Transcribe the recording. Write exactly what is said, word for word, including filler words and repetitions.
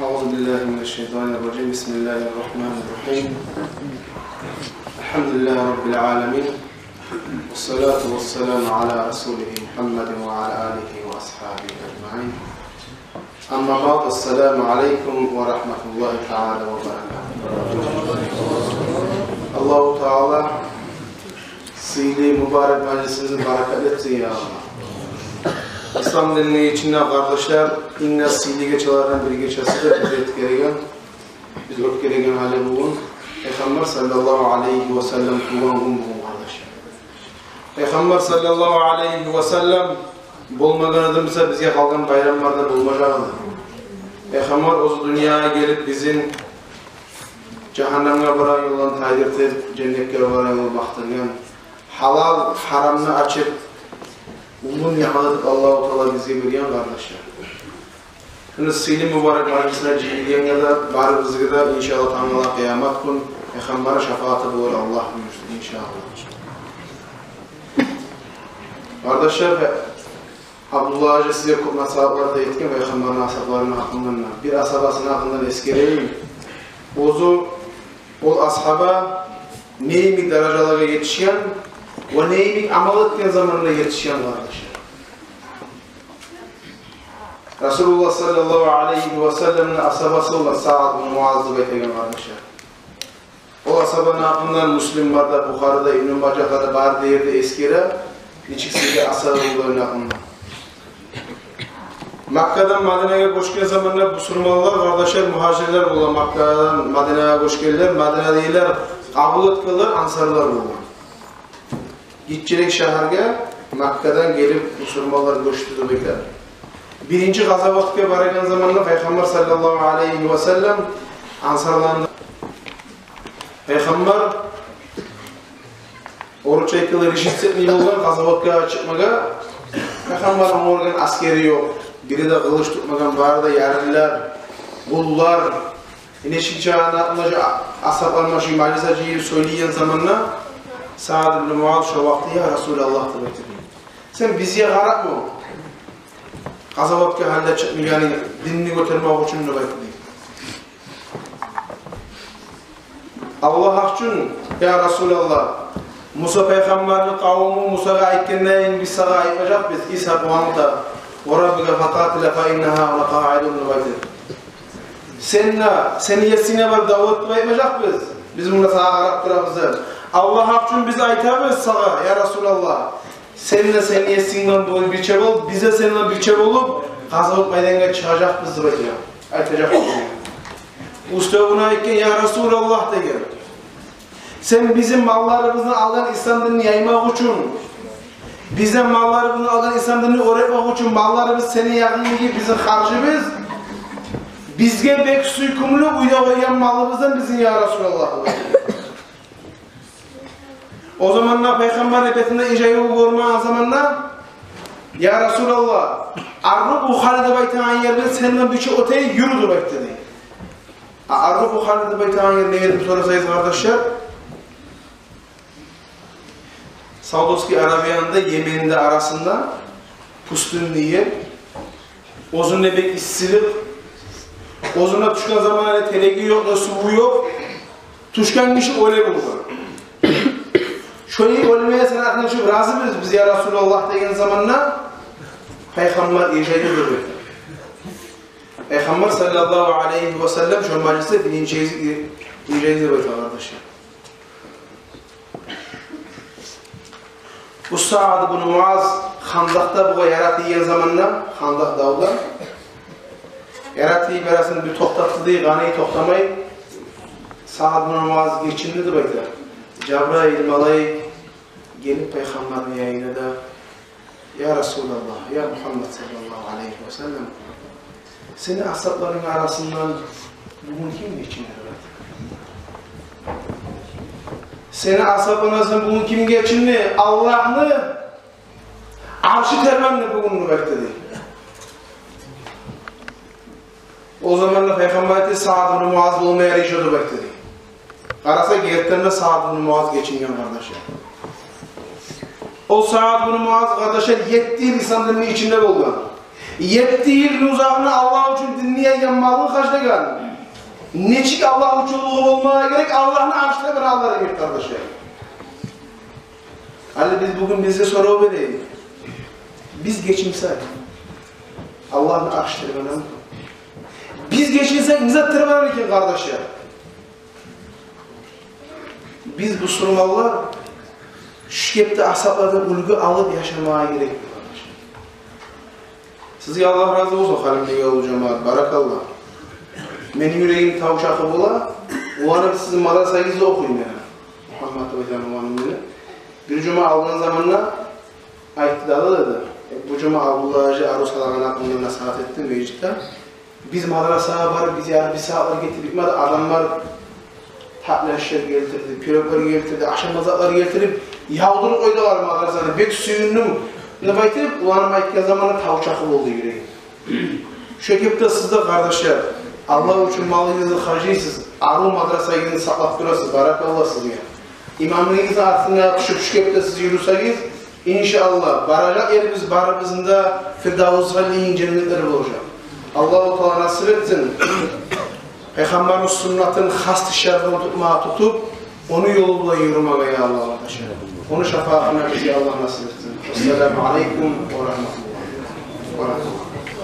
أعوذ بالله من الشيطان الرجيم. بسم الله الرحمن الرحيم. الحمد لله رب العالمين. والصلاة والسلام على رسوله محمد وعلى آله وأصحابه أجمعين. أما بعد، السلام عليكم ورحمة الله تعالى وبركاته. Аллагьу Таала сыйлы мубарак мажлисибизни баракатлы этсин, я Аллагь. Ислам динини ичинде, къардашлар, инг де сыйлы гечелерден бир гечеси де биз оьтгереген, биз оьтгереген гьали бугюн Пайхаммар саллаллагьу алайгьи васаллам тувгъан гюн бугюн, къардашлар. Пайхаммар саллаллагьу алайгьи васаллам болмагъан эди буса, бизге къалгъан байрамлар да болмажакъ эди. Пайхаммар оьзю дюньягъа гелип, бизин жагьаннемге барагъан ёлдан тайдыртып, женнетге барагъан ёл бакъдыргъан, гьалал, гьарамны ачып, уллу ниъмат этип Аллагьу Таала бизге берген, къардашлар. Шуну сыйлы мубарак мажлисине жыйылгъангъа да, барыбызгъа да, иншааллагь, тангала къыямат гюн Пайхаммарны шапааты болур, Аллагь буюрса, иншааллагь. Къардашлар, Абдулла гьажи сизге кёп насигьатлар да этген Пайхаммарны асгьабларыны гьакъындан да. Бир асгьабасыны гьакъындан эсгерейим. Оьзю, ол асгьаба не йимик даражалагъа етишген ва не йимик амал этген заманда етишген, къардашлар. Расулуллагь саллаллагьу алайгьи васалламны асгьабасы болгъан Саад бну Муаз деп айтагъан, къардашлар. Ол асгьабаны гьакъындан Муслим бар да, Бухари де, Ибну Мажагь да, бары да ерде эсгере, нечик сыйлы асгьаба болгъанны гьакъындан. Маккадан Мадинагъа гёчген заманда бусурманлар, къардашлар, мугьажирлер болгъан, Маккадан Мадинагъа гёчгенлер, Мадинадагъылар къабул этгенлер ансарлар болгъан. Гиччирек шагьаргъа Маккадан гелип бусурманлар гёчдю деп айта. Биринчи къазаватгъа барагъан заманда Пайхаммар саллаллагьу алайгьи васаллам ансарланы, Пайхаммар, орусча айтгъанда, решиться этмей болгъан къазаватгъа чыкъмагъа. Пайхаммарны оьнгерген асгери ёкъ. Бири де къылыч тутмагъан, бары да ярлылар, къуллар. Нечик чагъы, муна шу асгьаблар муна шу мажлисге жыйылып сёйлейген заманда Саад ибну Муаз шо вакъти: «Я Расулаллагь, — деп айтды, — сен бизге къарап къазаватгъа гьали де чыкъмайгъан эдинг, динни гётермек учун», — деп айтды. «Аллагь гьакъ учун, я Расулаллагь, Муса пайхаммарны къавуму Мусагъа айтгъандан биз сагъа айтмажакъбыз: اذهب أنت وربك فقاتلا فإنا هاهنا قاعدون», — деп айтды. «Сен де, сени есинге барып дав эт», — деп айтмажакъбыз. «Биз мунда сагъа къарап турабыз», — деп. «Аллагь гьакъ учун, биз айтабыз сагъа, я Расулаллагь, сен де сени есинг булан бирче бол, биз де сени булан бирче болуп къазават майдангъа чыгъажакъбыз», — деп айтды. «Айтажакъбыз», — деген. Уьстевюне айтгъан: «Я Расулаллагь, — деген, — сен бизин малларыбызны алгъан ислам динни яймакъ учун, бизин малларыбызны алгъан ислам динни оьр этмек учун малларыбыз сени ягъынгдагъы бизин харжыбыз, бизге бек сюйкюмлю уьйде къойгъан малыбыздан бизин, я Расулаллагь». О заманда пайхаммарны бетинде ижайывлу гёрмеген заманда: «Я Расулаллагь, Арру Бухари деп айтагъан ерден сенден бирче оьтейик, юрю», — деп айтды дей. А Арру Бухари деп айтагъан ер не ерди деп сорасагъыз, къардашлар, Саудовский Аравияны да Йеменни де арасында пустынный ер. Оьзюнде бек иссилик. Оьзюнде тюшген заманда не тереги ёкъ, не суву ёкъ. Тюшген гиши оьле болгъан. «Шолай оьлмеге сени артынгдан тюшюп разибиз биз, я Расулаллагь», — деген заманда пайхаммар ижайывлу деп айта. Пайхаммар саллаллагьу алайгьи васаллам шо мажлисде биринчи гезик ижайывлу деп айта, къардашлар. Бу Саад ибну Муаз Хандакъда бугъар яра тийген заманда, Хандакъ давда яра тийип, ярасын бир токътатды дей, къаны токътамай. Саад ибну Муаз гечинди деп айта. Жабрайыл малайик гелип пайхаммарны янына да: «Я Расулаллагь, я Мухаммад саллаллагьу алайгьи васаллам, сени асгьабларынгны арасындан бугюн ким гечинди?» — деп айтды. «Сени асгьабларынгны арасындан бугюн ким гечинди? Аллагьны аршы тербенди бугюн», — деп айтды дей. О заманда пайхаммар айтды: «Саад ибну Муаз болмай ярай чы», — деп айтды дей. Къараса, гертиден де Саад ибну Муаз гечинген, къардашлар. О Саад ибну Муаз, къардашлар, етти йыл ислам динини ичинде болгъан. Етти йылны узагъына Аллагь учун динни яйгъан, малын харжлагъан. Нечик Аллагь учунлугъу болмагъа герек, Аллагьны аршына барагъан йимик, къардашлар. Гьали биз бугюн бизге сорав берейик. Биз гечинсек, Аллагьны аршы тырбанамы? Биз гечинсек, не зат тырбанар экен, къардашлар? Биз, бусурманлар, шу кепде асгьаблардан уьлгю алып яшамагъа герек. Сизге Аллагь рази болсун, Халимбекавул жамаат, баракалла. Мени юрегим тав чакъы бола, уланым сизин мадрасагъызда охуй мени. Мугьаммат деп айтаман уланым мени. Бир жума алгъан заманда айтды дагъы, деди: «Э, бу жума Абдулла гьажи арив салагъан гьакъында насигьат этди межитде. Биз мадрасагъа барып, биз ярым бир сагьатлар гетип битмеди, адамлар татли ашлар гелтирди, пироглар гелтирди, ашама затлар гелтирип, явдуруп къойдулар мадрасаны. Бек сююндюм», — деп айтып, уланым айтгъан заманда тав чакъы болду юрегим. Шу кепде сиз де, къардашлар, Аллагь учун малыгъызны харжлайсыз, арив мадрасагъызны сакълап турасыз, баракалла сизге. Имамыгъызны артына тюшюп, шу кепде сиз юрюсегиз, иншааллагь, баражакъ ерибиз барыбызны да Фирдавсул Аъла, женнетлер болажакъ. Аллагьу Таала насип этсин Пайхаммарны суннатын хас тишлерден тутмагъа тутуп, ону ёлу булан юрюмеге, я Аллагь, къардашлар. Ону шафаатына бизге Аллагь насип этсин. Ассаламу алейкум ва рагьматуллагь. Ва рагьматуллагь.